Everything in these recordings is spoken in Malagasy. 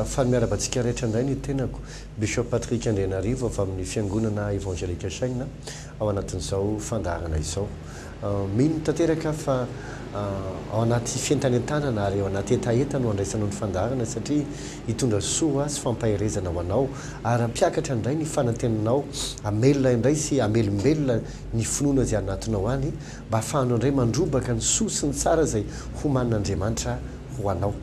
Faly miarahaba antsika rehetra indray ny tenako, Bishop Patrick Andrianarivo avy amin'ny Fiangonana Evangelique Chaîne ao anatin'izao fandaharana izao. Mino tanteraka aho fa ao anaty fientanentanana ary ao anaty hetaheta no andraisanao ny fandaharana satria hitondra soa sy fampaherezana ho anao ary hampiakatra indray ny fanantenanao, hamelona indray sy hamelombelona ny finoana izay anatinao any mba hahafahanao indray mandrobaka ny soa sy ny tsara izay homanin'Andriamanitra ho anao.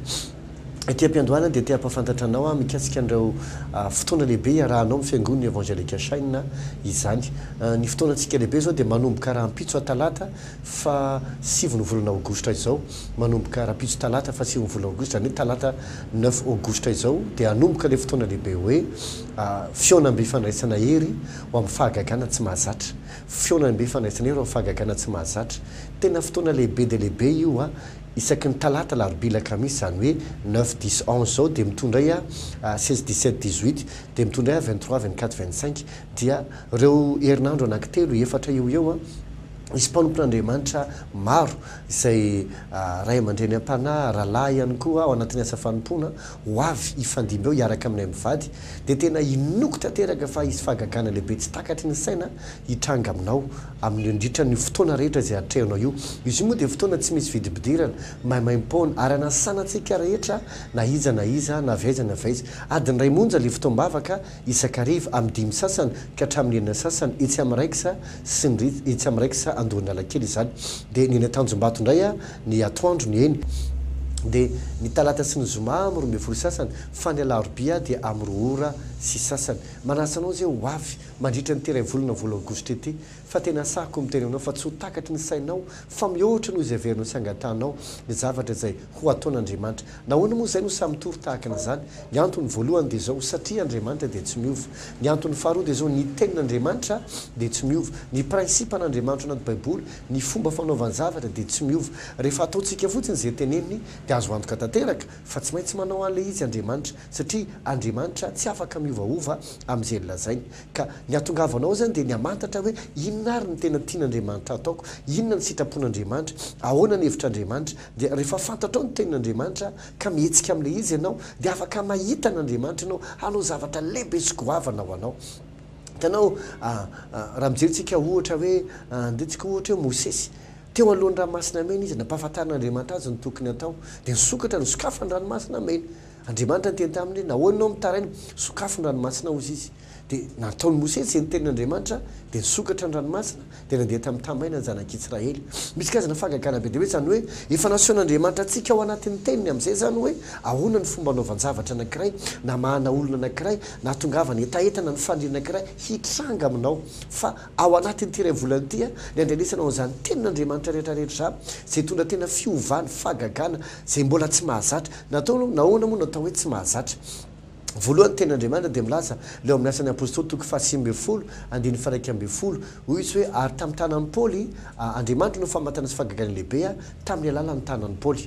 Ety am-piandohana dia te hampahafantatra anao aho mikasika an'ireo fotoana lehibe iarahanao amin'ny Fiangonana Evangelika Shine izany. Ny fotoanantsika lehibe izao dia manomboka rahampitso talata faha sivin'ny volana aogositra izao. Manomboka rahampitso talata faha sivin'ny volana aogositra, izany hoe talata neuf aogositra izao dia hanomboka ilay fotoana lehibe hoe fihaonambe fandraisana hery ho amin'ny fahagagana tsy mahazatra. Fihaonambe fandraisana hery ho amin'ny fahagagana tsy mahazatra. Tena fotoana lehibe dia lehibe io an! Isaky ny talata, alarobia, lakamisy, izany hoe neuf, dix, onze izao dia mitondra ahy a seize, dix-sept, dix-huit, dia mitondra ahy a vingt-trois, vingt-quatre, vingt-cinq, dia ireo herinandro anankitelo, efatra eo ho eo an, hisy mpanompon'Andriamanitra maro izay ray aman-dreny am-panahy, rahalahy ihany koa ao anatin'ny asa fanompoana ho avy hifandimby eo hiaraka aminay mivady, dia tena inoako tanteraka fa hisy fahagagana lehibe tsy takatry ny saina hitranga aminao amin'ny ndritra ny fotoana rehetra izay atrehanao io. Izy io moa dia fotoana tsy misy vidim-pidirana, maimaim-poana, ary anasana antsika rehetra na iza na iza, na avy aiza na avy aiza. Adiny iray monja ilay fotoam-bavaka isan-kariva, amin'ny dimy sasany ka hatramin'ny enina sasany, etsy amin'ny Rex sy ny Ritz, etsy amin'ny Rex Andohan'Analakely izany. Dia ny eny Antanjombato indray ny atoandro ny eny. Dia ny talata sy ny zoma amin'ny 12 sasany, fa ny alarobia dia amin'ny roa ora sy sasany. Manasa anao izay ho avy. mandritra an'ity iray volana volo aogositra ity, fa tena sahiko miteny aminao fa tsy ho takatry ny sainao fa mihoatra noho izay heverinao sy angatahanao ny zavatra izay ho ataon'Andriamanitra. Nahoana moa izay no samy mitory tahaka an'izany? Ny antony voalohany dia izao, satria Andriamanitra dia tsy miova. Ny antony faharoa dia izao, ny tenin'Andriamanitra dia tsy miova. Ny principe an'Andriamanitra ao anaty baiboly, ny fomba fanaovany zavatra dia tsy miova. Rehefa ataontsika fotsiny izay teneniny dia azo antoka tanteraka fa tsy maintsy manao an'ilay izy Andriamanitra. Satria Andriamanitra tsy afaka miovaova amin'izay nolazainy. Ka ny hahatongavanao izany dia ny hamantatra hoe inona ary ny tena tian'Andriamanitra hataoko, inona ny sitrapon'Andriamanitra, ahoana ny hevitr'Andriamanitra. Dia rehefa fantatrao ny tenin'Andriamanitra ka mihetsika amin'ilay izy ianao dia afaka mahita an'Andriamanitra ianao hanao zavatra lehibe sy goavana ho anao. Hitanao, raha mijery tsika ohatra hoe, andeha tsika ohatra hoe Mosesy. Teo alohan'ny ranomasina mena izy, nampahafantarin'Andriamanitra azy ny tokony hatao. Dia nisokatra, nisokafy ny ranomasina mena. Andriamanitra niteny taminy hoe, Nahoana ianao mitaraina? Sokafy ny ranomasina, hozy izy. Dia nataon'i Mosesy izay nitenin'Andriamanitra, dia nisokatra ny ranomasina, dia nandeha tamin'ny tany maina ny zanak'Israely. Misy karazana fahagagana be dia be, izany hoe efa nasehon'Andriamanitra antsika ao anatin'ny Teniny amin'izay izany hoe ahoana ny fomba anaovan-javatra anankiray, namahana olona anankiray, nahatongavana hetaheta na ny faniriana anankiray hitranga aminao. Fa ao anatin'ity iray volana ity, ny handrenesanao an'izany Tenin'Andriamanitra rehetra rehetra izany, izay hitondra tena fiovana, fahagagana, izay mbola tsy mahazatra. Natao, nahoana moa no atao hoe tsy mahazatra? Voalohany, ny Tenin'Andriamanitra dia milaza, ilay ao amin'ny Asan'ny Apostoly toko faha-19, andininy faha-11, hoy izy hoe, Ary tamin'ny tanan'i Paoly, Andriamanitra no famantarana sy fahagagana lehibe tamin'ny alalan'ny tanan'i Paoly.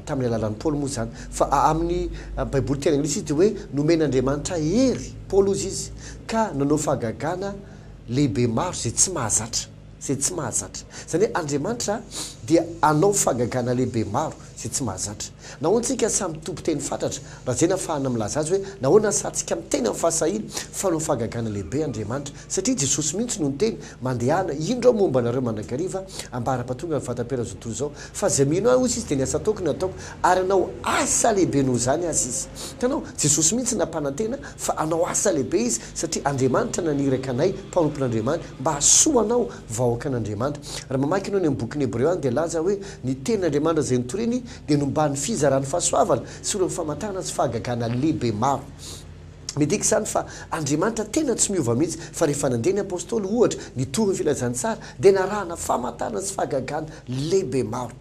Tamin'ny alalan'i Paoly moa izany. Fa amin'ny Baiboly teny anglisy izy dia hoe, nomen'Andriamanitra hery Paoly hozy izy, ka nanao fahagagana lehibe maro izay tsy mahazatra. Izay tsy mahazatra. Izany hoe Andriamanitra dia hanao fahagagana lehibe maro izay tsy mahazatra. Nahoana tsika samy mitompo teny fatratra? Raha izay no ahafahana milaza azy hoe nahoana ny sahintsika miteny amin'ny fahasahiana fa hanao fahagagana lehibe Andriamanitra? Satria Jesosy mihitsy no niteny, Mandehana, indro aho momba anareo mandrakariva, ambara-pahatonga ny fahataperan'izao tontolo izao. Fa izay mino Ahy, hoy Izy, dia ny asa ataoko no ataoko, ary hanao asa lehibe noho izany aza izy. Hitanao? Jesosy mihitsy nampanantena fa hanao asa lehibe Izy, satria Andriamanitra naniraka anay, mpanompon'Andriamanitra, mba hahasoa anao, vahoakan'Andriamanitra. Raha mamaky ianao any amin'ny bokin'ny Hebreo any dia laza hoe ny tenin'Andriamanitra izay notoriny dia nomban'ny fizaran'ny fahasoavana sy ireo famantarana sy fahagagana lehibe maro. Midika izany fa Andriamanitra tena tsy miova mihitsy fa rehefa nandeha ny Apostoly ohatra nitory ny filazantsara dia narahana famantarana sy fahagagana lehibe maro.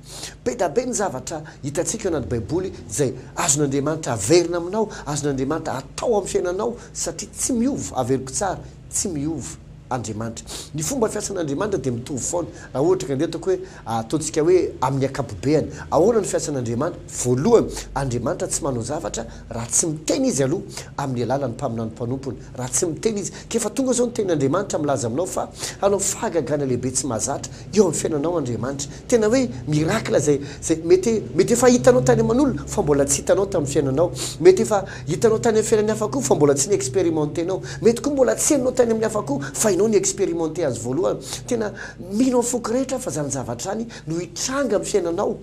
Be da be ny zavatra hitantsika ao anaty Baiboly izay azon'Andriamanitra averina aminao, azon'Andriamanitra atao amin'ny fiainanao satria tsy miova, averiko tsara, tsy miova. Andriamanitra. Ny fomba fiasan'Andriamanitra dia mitovy foana. Raha ohatra ka andeha ataoko hoe ataontsika hoe amin'ny ankapobeany. Ahoana ny fiasan'Andriamanitra? Voalohany, Andriamanitra tsy manao zavatra raha tsy miteny Izy aloha amin'ny alalan'ny mpaminany mpanompony. Raha tsy miteny Izy. Ka efa tonga izao ny tenin'Andriamanitra milaza aminao fa hanao fahagagana lehibe tsy mahazatra eo amin'ny fiainanao Andriamanitra. Tena hoe miracle izay izay mety mety efa hitanao tany aman'olona fa mbola tsy hitanao tamin'ny fiainanao. Mety efa hitanao tany amin'ny fiainan'ny hafa koa fa mbola tsy ni-experimenter-nao. Mety koa mbola tsy henonao tany amin'ny hafa koa fa ianao ni-experimenter azy voalohany. Tena mino amin'ny foko rehetra aho fa izany zavatra izany no hitranga amin'ny fiainanao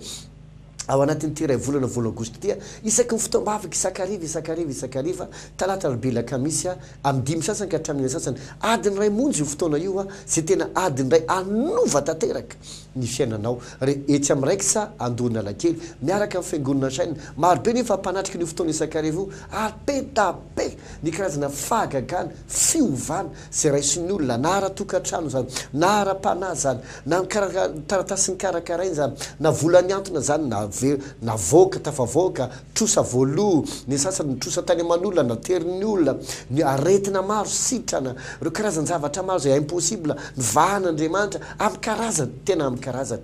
ao anatin'ity iray volana valo aogositra ity. Isaky ny fotoam-bavaka isan-kariva isan-kariva isan-kariva, talata, alarobia, alakamisy, Amin'ny dimy sasany ka hatramin'ny enina sasany. Adiny iray monja io fotoana io izay tena adiny iray hanova tanteraka ny fiainanao. Re, etsy amin'ny Raiksa Andohan'Analakely, miaraka amin'ny Fiangonana Shine. Marobe nefa mpanatrika an'io fotoana isan-kariva io ary be da be ny karazana fahagagana, fiovana izay raisin'ny olona, na ara-tokantrano izany, na ara-panahy izany, na ny karaka, taratasy nikarakaraina izany, na vola nihantona izany, na ve, navoaka, tafavoaka, Trosa voaloha, ny sasany nitrosa tany aman'olona, naterin'ny olona, ny aretina maro sitrana, ireo karazan-javatra maro izay impossible, nivahan'Andriamanitra, amin'ny karazany, tena amin'ny karazany.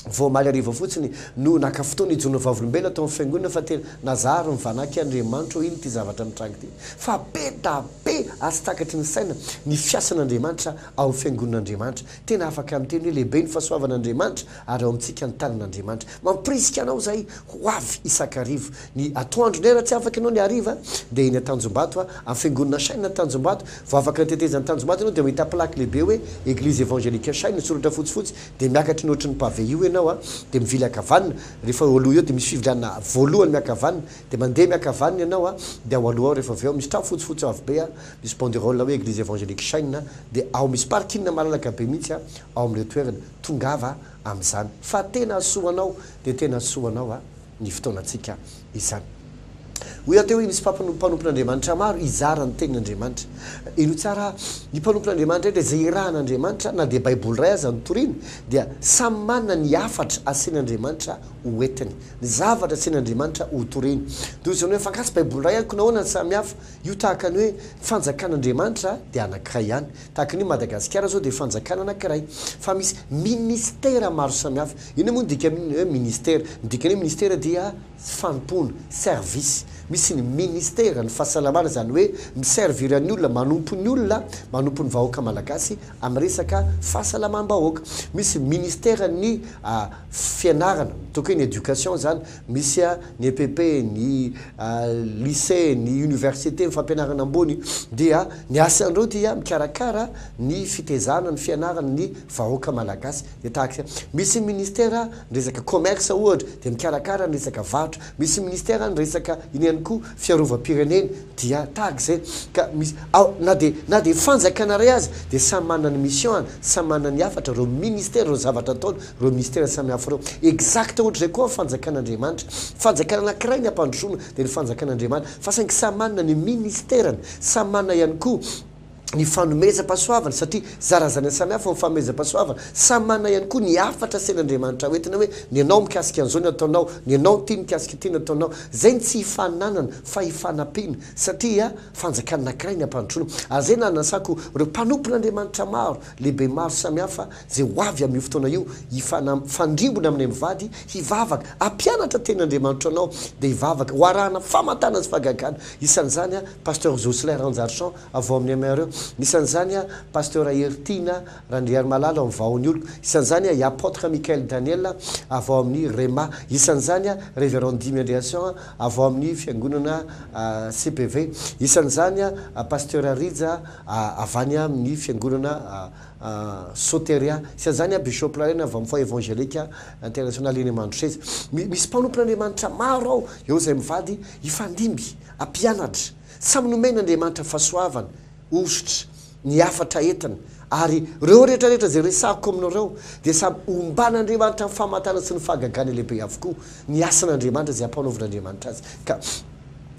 Vao omaly hariva fotsiny no naka fotoana hijoroana vavolombelona tao amin'ny fiangonana fa tena nazary nivanaky Andriamanitra hoe ino ity zavatra mitranga ity. Fa be da be ary tsy takatry ny saina ny fiasan'Andriamanitra ao amin'ny fiangonan'Andriamanitra. Tena afaka miteny hoe lehibe ny fahasoavan'Andriamanitra ary ao amintsika ny tanan'Andriamanitra. Mampirisika anao izahay ho avy isan-kariva. Ny atoandro indray raha tsy afaka ianao ny hariva dia eny Antanjombato amin'ny fiangonana Shine Tanjombato. Vao afaka ny tetezan'i Tanjombato ianao dia mahita plaque lehibe hoe Eglise Evangelique Shine, soratra fotsifotsy, dia miakatra ny ohatry ny pavé io ianao dia mivily ankavanana. Rehefa eo aloha eo dia misy fivilianana voalohany miankavanana dia mandeha miankavanana ianao dia ao aloha ao rehefa avy eo misy trano fotsifotsy avo be misy banderole hoe Eglise Evangelique Shine dia ao misy parking malalaka be mihitsy ao amin'ilay toerana. Tongava amin'izany fa tena hahasoa anao dia tena hahasoa anao ny fotoanantsika izany. Hoy aho teo hoe misy mpanompon'Andriamanitra maro hizara ny tenin'Andriamanitra. Henoy tsara ny mpanompon'Andriamanitra rehetra izay irahan'Andriamanitra na dia baiboly iray aza no toriny dia samy manana ny hafatra asain'Andriamanitra ho entiny, ny zavatra asain'Andriamanitra ho toriny. Toy izany hoe fa angaha tsy baiboly iray ihany ko nahoana no samy hafa? Io tahaka ny hoe ny fanjakan'Andriamanitra dia anankiray ihany. Tahaka ny hoe Madagasikara zao dia fanjakana anankiray fa misy ministera maro samihafa. Inona moa ny dikan'ny hoe ministera? Ny dikan'ny hoe ministera dia fanompoana, service. Misy ny ministera ny fahasalamana izany hoe mi-servir ny olona, manompo ny olona, manompo ny vahoaka malagasy amin'ny resaka fahasalamam-bahoaka. Misy ny ministera ny fianarana, ataoko hoe ny éducation izany, Misy ny EPP, ny lycée, ny université, ny fampianarana ambony dia ny asan'ireo dia mikarakara ny fitezana, ny fianarana ny vahoaka malagasy. Dia tahaka izay. Misy ny ministera ny resaka commerce ohatra dia mikarakara ny resaka varotra. Misy ministera ny resaka iny ihany koa fiarovam-pirenena dia tahaka izay. Ka misy ao na dia na dia fanjakana iray aza dia samy manana ny mission-ny, samy manana ny hafatra ireo ministera, ireo zavatra ataony. Ireo mystère samihafa ireo. Exact ohatr'izay koa ny fanjakan'Andriamanitra. Fanjakana anankiray ny ampandrosoana dia ny fanjakan'Andriamanitra. Fa saingy samy manana ny ministerany, samy manana ihany koa ny fanomezam-pahasoavana satria zarazana samihafa ny fanomezam-pahasoavana. Samy manana ihany koa ny hafatra asain'Andriamanitra hoentina hoe ny anao mikasika an'izao ny ataonao, ny anao ity mikasika ity ny ataonao. Izay ny tsy hifaninanana fa hifanampiana satria fanjakana anankiray ny ampandrosoana. Ary izay no nanasako ireo mpanompon'Andriamanitra maro, lehibe maro samihafa izay ho avy amin'io fotoana io, hifanam-fandrimbona aminay mivady, hivavaka, hampianatra teny Andriamanitra anao, dia hivavaka, ho arahana famantarana sy fahagagana. Isan'izany Pasteur Jocelyn Ranjarison avy ao amin'ny MRE. Isan'izany Pasteur Heritiana Randriarimalala ao amin'ny Vahon'ny Oloko. Isan'izany i Apôtre Michael Daniel avy ao amin'ny Rhema. Isan'izany Révérend Dimy Andriason avy ao amin'ny Fiangonana CPV. Isan'izany Pasteur Rija avy any amin'ny Fiangonana Soteria. Isan'izany Bishop Lalaina avy amin'ny Foi Evangelique International eny Mandroseza. Misy mpanompon'Andriamanitra maro ao, eo izay mivady hifandimby, hampianatra. Samy nomen'Andriamanitra fahasoavana, hosotra, ny hafatra entina. Ary ireo rehetra rehetra izay resahiko aminareo dia samy omban'Andriamanitra amin'ny famantarana sy ny fahagagana lehibe avokoa ny asan'Andriamanitra izay ampanaovin'Andriamanitra azy. Ka.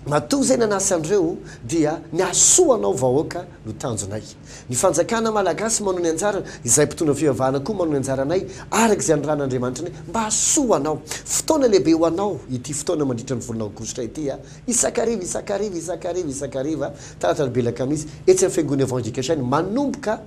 Matoa izay nanasa an'ireo dia ny hahasoa anao vahoaka no tanjonay. Ny fanjakana malagasy manao ny anjarany, izahay mpitondra fivavahana koa manao ny anjaranay araka izay anirahan'Andriamanitra anay mba hahasoa anao. Fotoana lehibe ho anao ity fotoana mandritra ny volana aogositra ity a! Isan-kariva, isan-kariva, isan-kariva, isan-kariva, talata alarobia alakamisy, etsy amin'ny fiangonana Evangelique Chaîne manomboka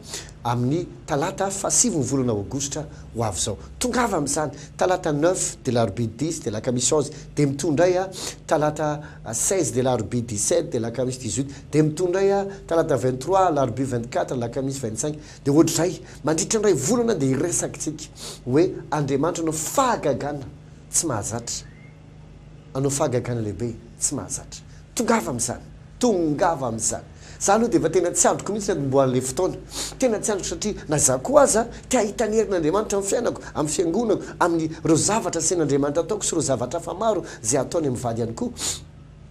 amin'ny talata fahasivy ny volana aogositra ho avy izao. Tongava amin'izany, talata neuf dia alarobia dix dia alakamisy onze dia mitohy indray a, talata seize dia alarobia dix-sept dia alakamisy dix-huit dia mitohy indray a, talata vingt-trois alarobia vingt-quatre alakamisy vingt-cinq dia ohatr'izay. Mandritra ny iray volana dia hiresaka isika hoe Andriamanitra no fahagagana tsy mahazatra. Hanao fahagagana lehibe tsy mahazatra. Tongava amin'izany. Tongava amin'izany. Za aloha dia efa tena tsy andriko mihitsy ny hanombohan'ilay fotoana. Tena tsy andriko satria na izaho koa aza te hahita ny herin'Andriamanitra amin'ny fiainako, amin'ny fiangonako, amin'ireo zavatra asain'Andriamanitra ataoko sy ireo zavatra hafa maro izay ataony amin'ny vady ihany koa,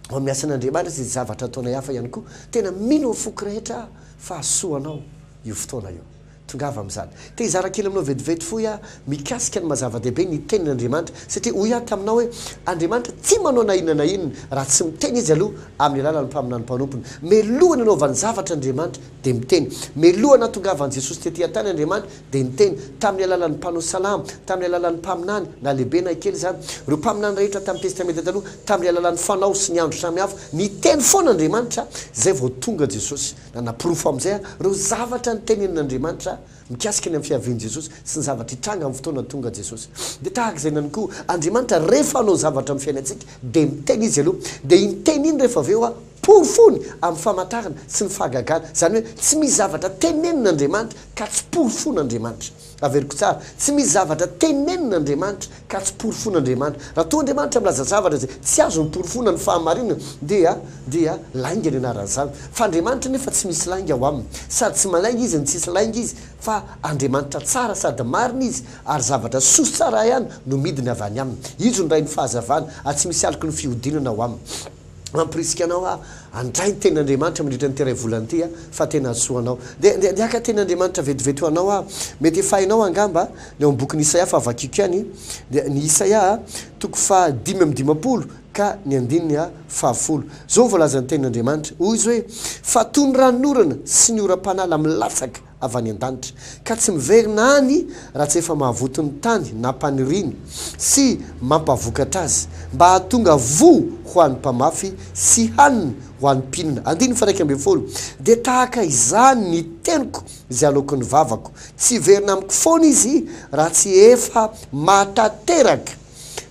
ao amin'ny asan'Andriamanitra sy izay zavatra ataonay hafa ihany koa. Tena mino amin'ny foko rehetra aho fa hahasoa anao io fotoana io. Tongava amin'izany. Te hizara kely aminao vetivety fohy aho mikasika ny maha zava-dehibe ny tenin'Andriamanitra, satria hoy aho taminao hoe, Andriamanitra tsy manao na inona na inona raha tsy miteny Izy aloha amin'ny alalan'ny mpaminany mpanompony. Melohany hanaovany zavatra Andriamanitra dia miteny. Melohany hahatongavan'i Jesosy tety an-tany Andriamanitra dia niteny, tamin'ny alalan'ny mpanao salamo, tamin'ny alalan'ny mpaminany, na lehibe na kely izany, ireo mpaminany rehetra tamin'ny Testamenta Taloha, tamin'ny alalan'ny fanao sy ny andro samihafa, niteny foana Andriamanitra izay vao tonga Jesosy. Nanaporofo amin'izay ireo zavatra notenenin'Andriamanitra mikasika ny amin'ny fiavian'i Jesosy sy ny zavatra hitranga amin'ny fotoana tonga Jesosy. Dia tahaka izay ihany koa, Andriamanitra rehefa hanao zavatra amin'ny fiainantsika dia miteny Izy aloha. Dia iny teny iny rehefa avy eo porofony amin'ny famantarana sy ny fahagagana. Izany hoe tsy misy zavatra tenenin'Andriamanitra ka tsy porofon'Andriamanitra. Averiko tsara, tsy misy zavatra tenenin' Andriamanitra ka tsy porofoin' Andriamanitra. Raha toa Andriamanitra milaza zavatra izay tsy azony porofoina ny fahamarinana dia dia lainga ny anaran'izany. Fa Andriamanitra anefa tsy misy lainga ao aminy. Sady tsy malainga Izy no tsisy lainga Izy fa Andriamanitra tsara sady marina Izy ary zavatra soa sy tsara ihany no midina avy any aminy. Izy no Rain'ny fahazavana ary tsy misy aloky ny fihodinana ao aminy. Mampirisika anao aho handray ny tenin'Andriamanitra mandritra an'ity iray volana ity fa tena hahasoa anao. Ndeha, ndeha, ndeha haka tenin'Andriamanitra vetivety ho anao aho. Mety efa hainao angamba ny ao amin'ny bokin'i Isaia fa vakiko ihany. Dia ny Isaia toko faha-55 ka ny andininy fahafolo. Izao no voalazan'ny tenin'Andriamanitra. Hoy izy hoe, Fa toy ny ranonorana sy ny oram-panala milatsaka avy any an-danitra, ka tsy miverina any raha tsy efa mahavoto ny tany nampaniriany sy mampavokatra azy, mba hahatonga voa ho an'ny mpamafy sy hanina ho an'ny mpihinana. Andininy faha-11, Dia tahaka izany ny teniko izay aloaky ny vavako, tsy hiverina amiko foana izy raha tsy efa mahatanteraka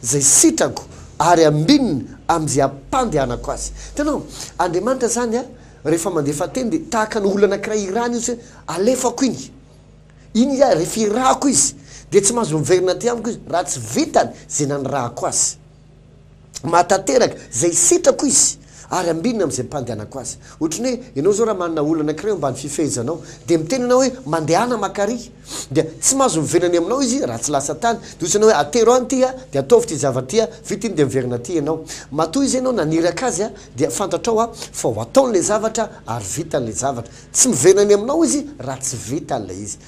izay sitrako ary ambinina amin'izay ampandehanako azy. Hitanao, Andriamanitra izany Rehefa mandefa teny dia tahaka ny olona anankiray irahana izy hoe alefako iny. Iny izy rehefa irahako izy dia tsy mahazo miverina aty amiko izy raha tsy vitany izay nanirahako azy. Mahatanteraka izay sitrako izy ary ambinina amin'izay ampandehanako azy. Ohatry ny hoe ianao izao raha manana olona anankiray eo ambany fifehezanao dia miteny ianao hoe mandehana maka ary dia tsy mahazo miverina any aminao izy raha tsy lasa tany. Dia hoy ianao hoe atero any ity dia ataovy ity zavatra ity, vita iny dia miverina aty ianao. Matoa izy ianao naniraka azy Dia fantatrao a fa ho ataony ilay zavatra ary vitany ilay zavatra. Tsy miverina any aminao izy raha tsy vitany ilay izy.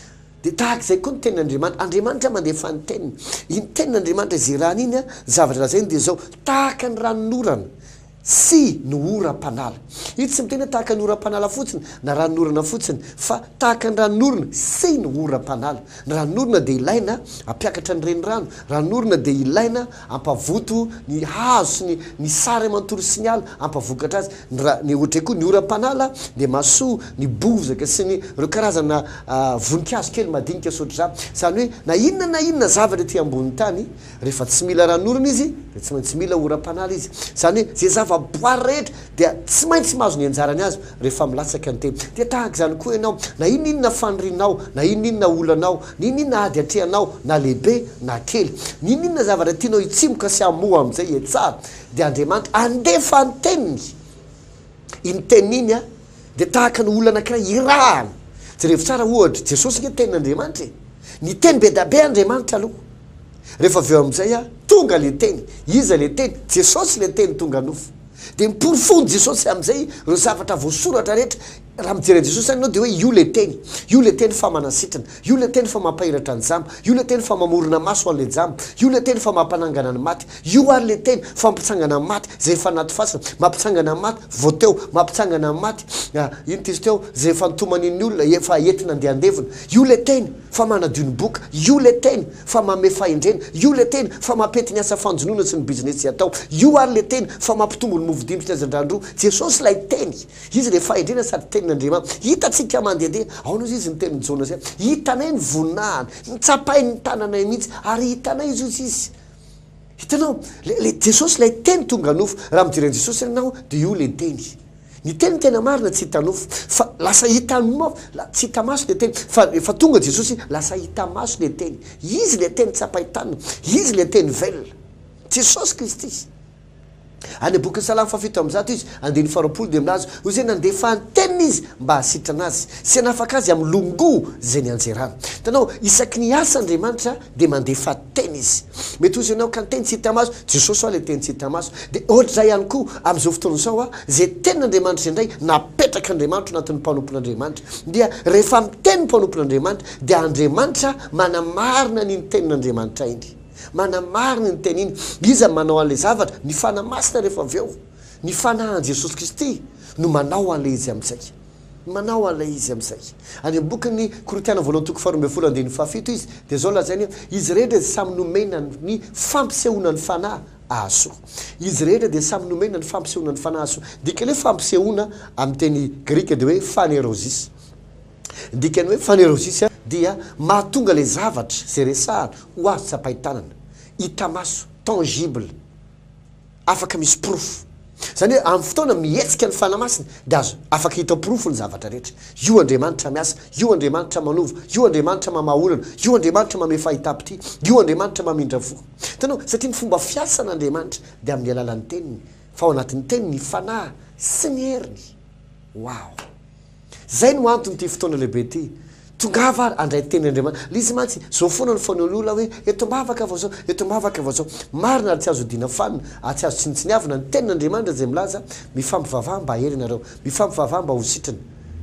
Dia tahaka izay koa ny tenin'Andriamanitra. Andriamanitra mandefa ny teniny. Iny tenin'Andriamanitra izay irahany iny a, ny zavatra lazainy dia izao, tahaka ny ranonorana sy ny oram-panala. Io tsy miteny hoe tahaka ny oram-panala fotsiny na ranonorana fotsiny fa tahaka ny ranonorana sy ny oram-panala. Ny ranonorana dia ilaina hampiakatra ny renirano, ranonorana dia ilaina hampavoto ny hazo sy ny ny sary aman-toro sy ny ala, hampavokatra azy. Ny ra, ny ohatray koa ny oram-panala dia mahasoa ny bozaka sy ny ireo karazana voninkazo kely madinika sy ohatr'izany. Izany hoe na inona na inona zavatra ety ambonin'ny tany, rehefa tsy mila ranonorana izy dia tsy maintsy mila oram-panala izy. Izany hoe izay zava-boary rehetra dia tsy maintsy mahazo ny anjarany azy rehefa milatsaka ny teny. Dia tahaka izany koa ianao, na inona inona fanirianao, na inona inona olanao, na inona inona ady atrehanao, na lehibe na kely, na inona inona zavatra tianao hitsimoka sy hamoha amin'izay hihatsara, dia Andriamanitra handefa ny teniny. Iny teniny iny dia tahaka ny olona anankiray irahana. Jerevo tsara ohatra, Jesosy ange tenin'Andriamanitra e. Niteny be dia be Andriamanitra aloha. Rehefa avy eo amin'izay, tonga ilay teny. Iza ilay teny? Jesosy ilay teny tonga nofo. Dia noporofoin'i Jesosy amin'izay ireo zavatra voasoratra rehetra. Raha mijery an'i Jesosy zany ianao dia hoe io le teny, io le teny fa manasitrana, io le teny fa mampahiratra ny jamba, io le teny fa mamorona maso ho an'le jamba, io le teny fa mampanangana ny maty, io ary le teny fa mampitsangana ny maty izay efa anaty fasana, mampitsangana ny maty vao teo, mampitsangana ny maty, ino ty izy teo, izay efa nitomanian'ny olona, efa entina andeha handevina, io le teny fa manadio ny boka, io le teny fa manome fahendrena, io le teny fa mampety ny asa fanjonoana sy ny business izay atao, io ary le teny fa mampitombo ny mofo dimy sy ny hazandrano roa, Jesosy ilay teny. Izy ilay fahendrena sady tenin'Andriamanitra. Hitantsika mandehandeha. Aona hozy izy niteny Jona izay? Hitanay ny voninahiny, notsapain'ny tananay mihitsy, ary hitanay izy hozy izy. Hitanao, le, le Jesosy ilay teny tonga nofo. Raha mijery an'i Jesosy ianao dia io ilay teny. Ny teny tena marina tsy hita nofo, fa lasa hita nofo, tsy hita maso ilay teny, fa rehefa tonga Jesosy, lasa hita maso ilay teny. Izy ilay teny tsapain-tanana, Izy ilay teny velona. Jesosy Kristy. Any amin'ny bokin'ny Salamo fahafito ambizato izy, andininy faharoapolo dia milaza ho izay nandefa ny teniny izy mba hahasitrana azy sy hanafaka azy amin'ny longoa izay nianjerany. Hitanao, isaky ny hiasa Andriamanitra dia mandefa teny izy. Mety hozy ianao ka ny teny tsy hita maso, Jesosy hoa ilay teny tsy hita maso. Dia ohatr'izay ihany koa amin'izao fotoana izao hoa, izay tenin'Andriamanitra izay indray napetrak'Andriamanitra ao anatin'ny mpanompon'Andriamanitra. Dia rehefa miteny ny mpanompon'Andriamanitra dia Andriamanitra manamarina an'iny tenin'Andriamanitra iny. Manamarina iny teny iny. Iza no manao an'ilay zavatra? Ny Fanahy Masina rehefa avy eo. Ny Fanahin'i Jesosy Kristy no manao an'ilay izy amin'izay. Manao an'ilay izy amin'izay. Any amin'ny bokin'ny Korintiana voalohany toko faharoa ambin'ny folo andininy fahafito izy dia izao lazainy hoe, Izy rehetra dia samy nomena ny fampisehoana ny Fanahy hahasoa. Izy rehetra dia samy nomena ny fampisehoana ny Fanahy hahasoa. Dikan'ny hoe fampisehoana amin'ny teny grika dia hoe phanerosis. Ny dikan'ny hoe phanerosis dia mahatonga ilay zavatra izay resahana ho azo tsapain-tanana, hita maso, tangible, afaka misy porofo. Izany hoe amin'ny fotoana mihetsika ny Fanahy Masina dia azo afaka hita porofo ny zavatra rehetra. Io Andriamanitra miasa, io Andriamanitra manova, io Andriamanitra mamaha olana, io Andriamanitra mamehy fahitam-pitia, io Andriamanitra mamindra fo. Hitanao, satria ny fomba fiasan'Andriamanitra dia amin'ny alalan'ny Teniny, fa ao anatin'ny Teniny ny Fanahy sy ny heriny. Wow! Zay no anton'ity fotoana lehibe ity. Tongava ary handray teny Andriamanitra. Le izy mantsy, zao foana no fanaon'ny olona hoe, eto am-bavaka vao zao, eto am-bavaka vao zao. Marina ary tsy azo odiana fanina, ary tsy azo tsinontsiniavina ny tenin'Andriamanitra izay milaza, mifampivavaha mba hahery ianareo, mifampivavaha mba ho sitrana.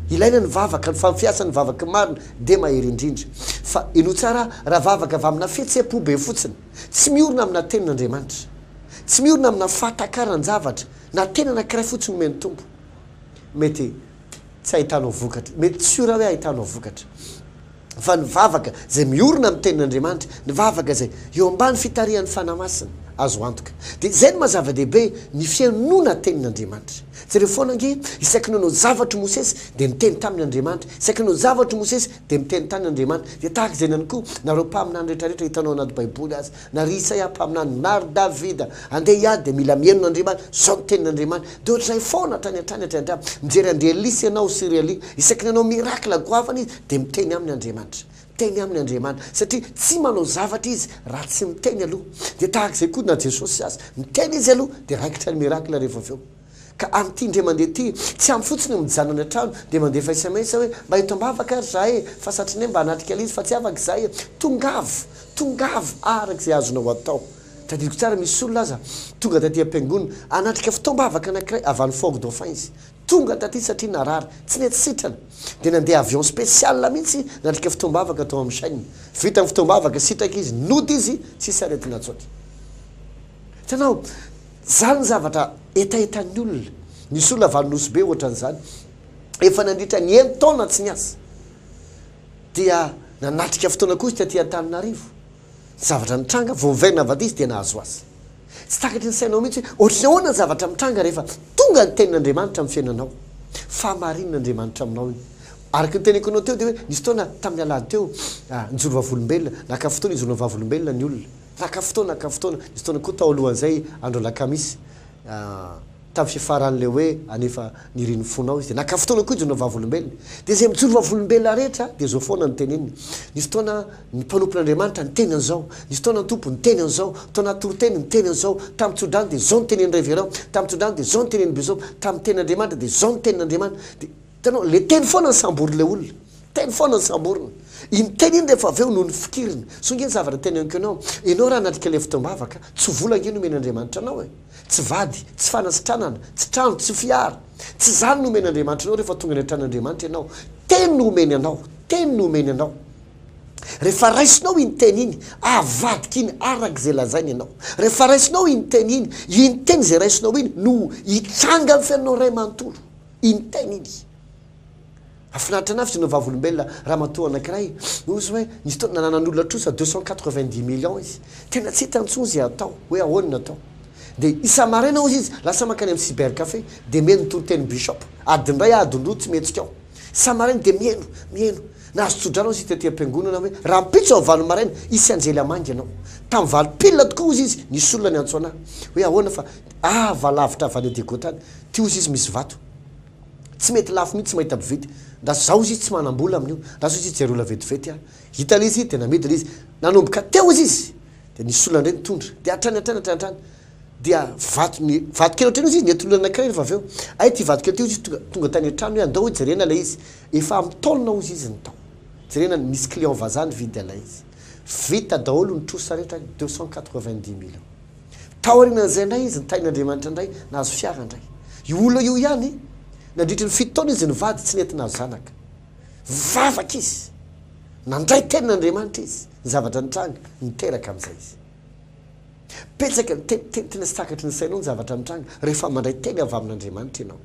Ilaina ny vavaka, ny fampiasana ny vavaky marina dia mahery indrindra. Fa henoy tsara raha vavaka avy amina fihetseham-po be fotsiny, tsy miorina amina tenin'Andriamanitra, tsy miorina amina fahatakaran-javatra na teny anankiray fotsiny omen'ny Tompo, mety tsy ahitanao vokatra, mety tsy sûr hoe ahitanao vokatra. Fa ny vavaka izay miorina amin'ny tenin'Andriamanitra, ny vavaka izay eo ambany fitarihan'ny Fanahy Masina, azo antoka. Dia izay no maha zava-dehibe ny fihainoana tenin'Andriamanitra. Jereo foana ange, isaky ny nanao zavatra i Mosesy dia niteny taminy Andriamanitra, isaky ny nanao zavatra i Mosesy dia miteny tany Andriamanitra. Dia tahaka izay ihany koa nareo mpaminany rehetrarehetra hitanao anaty Baiboly aza. Na ry Isaia mpaminany, na ry Davida, andeha hiady dia mila mihaino an'Andriamanitra, izao ny tenin'Andriamanitra. Dia ohatr'izay foana hatrany hatrany hatrany hatrany. Mijery an-dry Elisa ianao sy ry Elia, isaky ny hanao miracle goavana izy dia miteny aminy Andriamanitra. Miteny aminy Andriamanitra. Satria tsy manao zavatra izy raha tsy miteny aloha. Dia tahak'izay koa na Jesosy aza. Miteny izy aloha dia raikitra ny miracle rehefa avy eo. Ka amin'ity indray mandeha ity, tsy ampy fotsiny ny mijanona any an-trano dia mandefa sms hoe mba eto am-bavaka ary izahay e, fa satrinay mba hanatrika ilay izy fa tsy afaka izahay e. Tongava, tongava araka izay azonao atao. Tadidiko tsara misy olona aza tonga taty am-piangonana hanatrika fotoam-bavaka anankiray avy any Fort Dauphin izy. Tonga taty satria narary, tsy nety sitrana. Dia nandeha avion spécial mihitsy nanatrika fotoam-bavaka tao amin'ny chaîne. Vita ny fotoam-bavaka, sitraka izy, nody izy, tsisy aretina intsony. Hitanao, Zany ny zavatra hetahetan'ny olona. Nisy olona avy any Nosy Be ohatran'izany, efa nandritra ny enin-taona tsy niasa, dia nanatrika fotoana koa izy taty Antananarivo. Ny zavatra nitranga, vao niverina avy aty izy dia nahazo asa. Tsy takatry ny sainao mihitsy hoe ohatran'ny ahoana ny zavatra mitranga rehefa tonga ny tenin'Andriamanitra amin'ny fiainanao. Fahamarinan'Andriamanitra aminao iny. Araka ny teneniko anao teo dia hoe nisy fotoana tamin'ny alahady teo, nijoro vavolombelona, naka fotoana hijoroana vavolombelona ny olona. Naka fotoana, naka fotoana. Nisy fotoana koa tao alohan'izay, andro alakamisy, tamin'ny fiafaran'ilay hoe Anefa nirian'ny fonao izy, dia naka fotoana koa hijoroana vavolombelona. Dia izay mijoro vavolombelona rehetra, dia izao foana no teneniny. Nisy fotoana ny mpanompon'Andriamanitra niteny an'izao, nisy fotoana ny Tompo niteny an'izao, tao anaty toriteny niteny an'izao, tamin'ny tsodrano dia izao no tenenin'i Reverend, tamin'ny tsodrano dia izao no tenenin'i Bishop, tamin'ny tenin'Andriamanitra dia izao no tenin'Andriamanitra. Dia hitanao, ilay teny foana no samborin'ilay olona. Teny foana no samborina. Iny teny iny rehefa avy eo no nifikirina. Soa nge ny zavatra teneniko anao. Ianao raha hanatrika ilay fotoam-bavaka, tsy vola ange no omen'Andriamanitra anao e. Tsy vady, tsy fanasitranana, tsy trano, tsy fiara. Tsy izany no omen'Andriamanitra anao rehefa tonga any an-tranon'Andriamanitra ianao. Teny no omeny anao. Teny no omeny anao. Rehefa raisinao iny teny iny, avadika iny araka izay lazainy ianao. Rehefa raisinao iny teny iny, iny teny izay raisinao iny no hitranga amin'ny fiainanao iray manontolo. Iny teny iny. Mahafinaritra anah fijoroana vavolombelona ramatoa anakiray, hoy izy hoe nisy fotoana nananan'olona trosa 290 millions izy, tena tsy hitany intsony izay atao, hoe ahoana no atao. Dia isa-maraina hozy izy lasa mankany amin'ny cyber café dia mihaino ny toritenin'i Bishop, adiny iray adiny roa tsy mihetsika ao. Isa-maraina dia mihaino, mihaino. Nahazo tsodrano hozy izy tety am-piangonana hoe rahampitso amin'ny valo maraina hisy anjely hamangy anao. Tamin'ny valo pile tokoa hozy izy nisy olona niantso anah hoe ahoana fa ava lavitra avy any Diego tany, ty hozy izy misy vato. Tsy mety lafo mihitsy mahita mpividy. Ndraso zaho ozy izy tsy manam-bola amin'io. Ndraso ozy izy jereo olona vetivety aho. Hita ilay izy dia namidy ilay izy. Nanomboka teo ozy izy dia nisy olona indray nitondra. Dia hatrany hatrany hatrany hatrany. Dia vato ny vato kely ohatran'io ozy izy nety olona anankiray rehefa avy eo. Hay ity vato kely ity ozy izy tonga tonga tany an-trano hoe andao hojerena ilay izy. Efa amin'ny taonina ozy izy ny tao. Jerena nisy client vazaha nividy an'ilay izy. Vita daholo ny trosa rehetra 290 millions. Taorianan'izay indray izy nitahin'Andriamanitra indray, nahazo fiara indray. Io olona io ihany, nandritry ny fito taona izy nivady tsy nety nahazo zanaka. Nivavaka izy. Nandray tenin'Andriamanitra izy. Ny zavatra nitranga, niteraka amin'izay izy. Betsaka ny teny, teny tena tsy takatry ny sainao ny zavatra mitranga rehefa mandray teny avy amin'Andriamanitra ianao.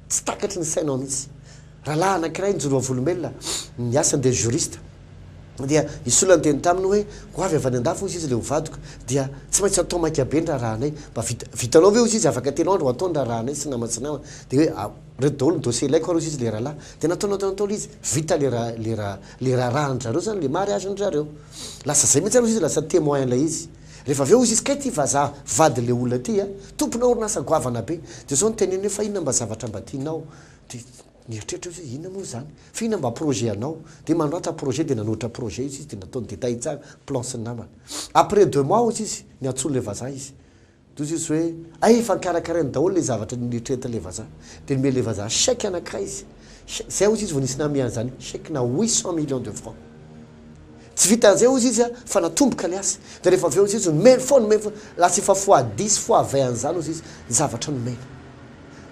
Tsy takatry ny sainao mihitsy. Rahalahy anankiray nijoro vavolombelona, ny asany dia juriste. Dia nisy olona niteny taminy hoe, ho avy avy any andafy hozy izy ilay ho vadiko, dia tsy maintsy atao maika be ny raharahanay. Mba vita, vitanao ve hozy izy, afaka telo andro atao ny raharahanay sy namana sy namana. Dia hoe, ah, ireto daholo ny dossier ilaiko ary hozy izy ilay rahalahy. Dia natao natao natao ilay izy, vita ilay raha, ilay raha, ilay raharahan-dry zareo izany, ilay mariage-ndry zareo. Lasa izay mihitsy ary hozy izy, lasa témoin ilay izy. Rehefa avy eo hozy izy, kay ity vazaha vadin'ilay olona ity a, tompona orinasa goavana be. Dia izao no teneniny hoe fa inona mba zavatra mba tianao? Dia nieritreritra izy hoe inona moa izany? Fa inona mba projet anao? Dia manorata projet, dia nanoratra projet izy, dia nataony détail tsara, plan sy ny namany. Après deux mois hozy izy, niantsoan'ilay vazaha izy. Dia hozy izy hoe, hay efa nokarakarainy daholo ilay zavatra noeritreretin'ilay vazaha. Dia nomen'ilay vazaha chèque anankiray izy. Chèque, izay hozy izy vao nisy nanome an'izany, chèque-na 800 millions de francs. Tsy vitan'izay hozy izy fa natomboka ny asa. Dia rehefa avy eo hozy izy nomeny foana, nomeny foana, lasa efa fois dix, fois vingt an'izany hozy izy ny zavatra nomeny.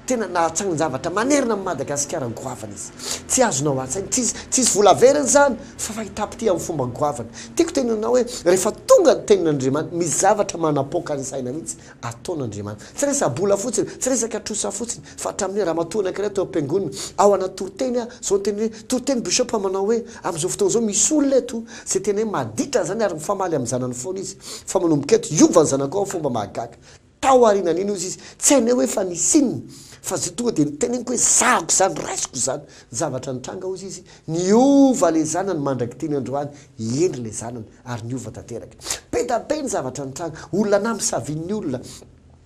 Tena nahatsangan-javatra manerana an'i Madagasikara goavana izy. Tsy azonao an-tsaina, tsisy, tsisy vola veriny izany fa fahitam-pitia amin'ny fomba goavana. Tiako tenenina hoe rehefa tonga ny tenin'Andriamanitra, misy zavatra manapoaka ny saina mihitsy ataon'Andriamanitra. Tsy resa-bola fotsiny, tsy resaka trosa fotsiny, fa hatramin'ny hoe ramatoa anankiray tao am-piangonana, ao anaty toriteny aho, izao niteny hoe, toriteny Bishop manao hoe, amin'izao fotoana izao misy olona eto izay tena hoe maditra izany ary mifamaly amin'ny zanany foana izy, fa manomboka eto, hiova ny zanakao amin'ny fomba mahagaga. Tao aorianan'iny hozy izy, tsy hainay hoe fa nisy inona, fa zay tonga dia noteneniko hoe zahako izany, raisiko izany. Ny zavatra nitranga hozy izy, niova ilay zanany mandrak'ity ny androany, hendry ilay zanany ary niova tanteraka. Be da be ny zavatra nitranga, olona namisavian'ny olona,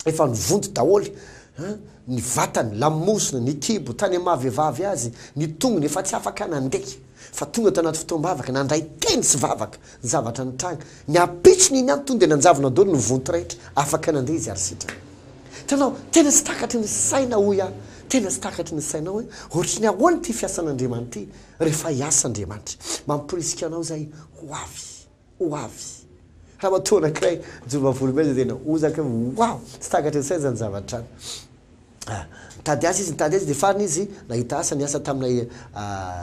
efa nivonto daholo an, ny vatany, lamosina, ny kibo, tany amin'ny maha vehivavy azy, ny tongony efa tsy afaka nandeha, fa tonga tao anaty fotoam-bavaka, nandray teny sy vavaka. Ny zavatra nitranga. Ny ampitsony iny ihany tonga dia nanjavona daholo ny vonto rehetra. Afaka nandeha izy ary sitrana. Hitanao, tena tsy takatry ny saina hoy aho, tena tsy takatry ny sainao hoe ohatry ny ahoana ity fiasan'Andriamanitra ity rehefa hiasa Andriamanitra. Mamporisika anao izay ho avy. Ho avy. Ramatoa anankiray nijoro vavolombelona dia tena hozaka hoe wow! Tsy takatry ny saina izany zavatra izany. Nitady asa izy, nitady asa dia farany izy nahita asa, niasa tamina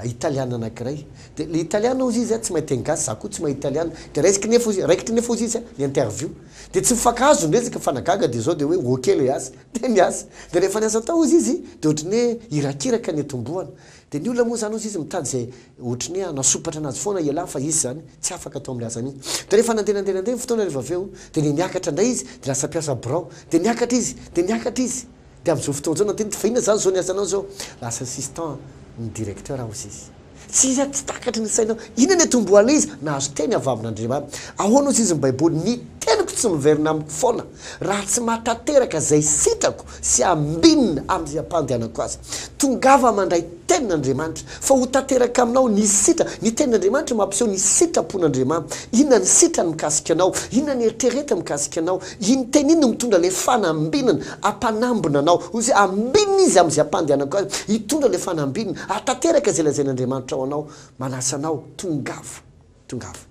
italiana anankiray. Dia le italiana hozy izy tsy mahay teny gasy, za koa tsy mahay italiana. Dia raisiko nefa hozy, raikitra nefa hozy izy ny interview. Dia tsy mifankahazo ny resaka fa nagaga dia zao dia hoe ok le asa. Dia niasa. Dia rehefa niasa tao hozy izy dia ohatry ny hoe irakiraka ny atombohana. Dia ny olona moa zany hozy izy mitady izay ohatry ny hoe hanasopatra anazy foana ialahy fa izy zany tsy afaka tao amin'ilay asa mihitsy. Dia rehefa nandeha nandeha nandeha ny fotoana rehefa avy eo dia niha niakatra indray izy dia lasa mpiasa birao. Dia niakatra izy, dia niakatra izy. Dia amin'izao fotoana izao nandinika fa inona izany izao ny asanao izao? Lasa assistant ny directeur hozy izy. Tsy izy tsy takatry ny sainao. Inona ny atombohan'ilay izy? Nahazo teny avy amin'Andriamanitra. Ahoana hozy izy ny baiboly? Ny teniko tsy. tsy miverina amiko foana raha tsy mahatanteraka izay sitrako sy ambinina amin'izay ampandehanako azy. Tongava mandray tenin'Andriamanitra fa ho tanteraka aminao ny sitra, ny tenin'Andriamanitra mampiseho ny sitrapon'Andriamanitra. Inona ny sitrany mikasika anao? Inona ny eritreretiny mikasika anao? Iny teny iny no mitondra ilay fanambinana, hampanambina anao. Hoy izy hoe, ambinina izy amin'izay ampandehanako azy, hitondra ilay fanambinana, hahatanteraka izay lazain'Andriamanitra ho anao. Manasa anao, tongava, tongava.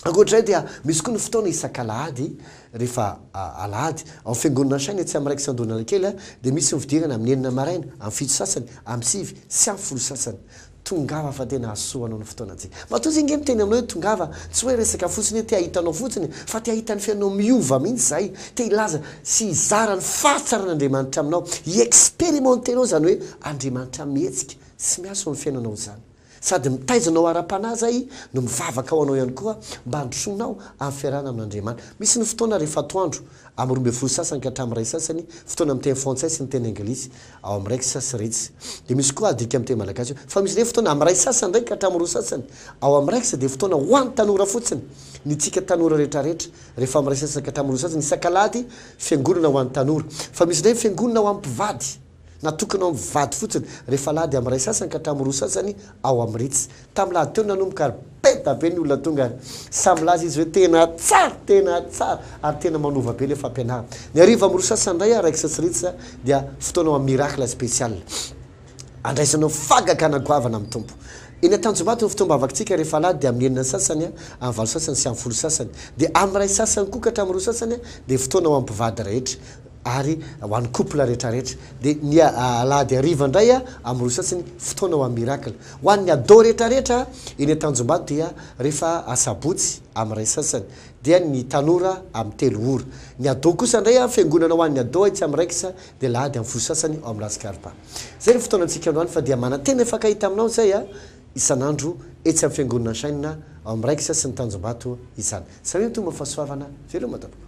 Ankoatra izay dia misy koa ny fotoana isak'alahady, rehefa alahady, ao amin'ny fiangonana Shine etsy amin'ny Raikitra Andohanalakely dia misy ny fidirana amin'ny enina maraina, amin'ny fito sasany, amin'ny sivy sy amin'ny folo sasany. Tongava fa tena hahasoa anao ny fotoanantsika. Matoa zay nge miteny aminao hoe tongava, tsy hoe resaka fotsiny hoe te hahita anao fotsiny fa te hahita ny fiainanao miova mihitsy zahay, te hilaza sy hizara ny fahatsaran'Andriamanitra aminao, hi-experimenter-nao izany hoe Andriamanitra mihetsika sy miasa ao amin'ny fiainanao izany. Sady mitaiza anao ara-panahy zay no mivavaka ho anao ihany koa mba handrosoanao amin'ny fiarahana amin'Andriamanitra. Misy ny fotoana rehefa atoandro, amin'ny 12 sasany ka hatramin'ny iray sasany, fotoana amin'ny teny frantsay sy ny teny anglisy, ao amin'ny Rex sy Ritz. Dia misy koa adika amin'ny teny malagasy io. Fa misy indray fotoana amin'ny iray sasany indray ka hatramin'ny roa sasany, ao amin'ny Rex dia fotoana ho an'ny tanora fotsiny, ny tsika tanora rehetrarehetra, rehefa amin'ny iray sasany ka hatramin'ny roa sasany, isak'alahady, fiangonana ho an'ny tanora. Fa misy indray ny fiangonana ho an'ny mpivady. Natokana ho amin'ny vady fotsiny, rehefa alahady amin'ny iray sasany ka hatramin'ny roa sasany ao amin'ny Ritz. Tamin'ny lahady teo no nanomboka ary be da be ny olona tonga ary samy milaza izy hoe tena tsara, tena tsara ary tena manova be ilay fampianarana. Ny hariva amin'ny roa sasany indray Rex sy Ritz dia fotoana ho amin'ny miracle spécial. Andraisanao fahagagana goavana amin'ny Tompo. Eny Antanjombato ny fotoam-bavakitsika rehefa alahady dia amin'ny enina sasany, amin'ny valo sasany sy amin'ny folo sasany. Dia amin'ny iray sasany koa ka hatramin'ny roa sasany dia fotoana ho an'ny mpivady rehetra. ary ho an'ny couple retraretra dia ny alahady hariva indray amin'ny roa sasany fotoana ho an'ny miracle. Ho an'ny ado retraretra eny Antanjombato dia rehefa asabotsy amin'ny iray sasany dia ny tanora amin'ny telo ora. Ny ado kosa indray fiangonana ho an'ny ado etsy amin'ny Rex dia alahady amin'ny folo sasany ao amin'ny Lascarpa. Izay ny fotoanantsika androany fa dia manantena hifankahita aminao izay isan'andro etsy amin'ny fiangonana Shine ao amin'ny Rex sy ny Tanjombato izany. Samia mitombo fahasoavana. Veloma tompoko.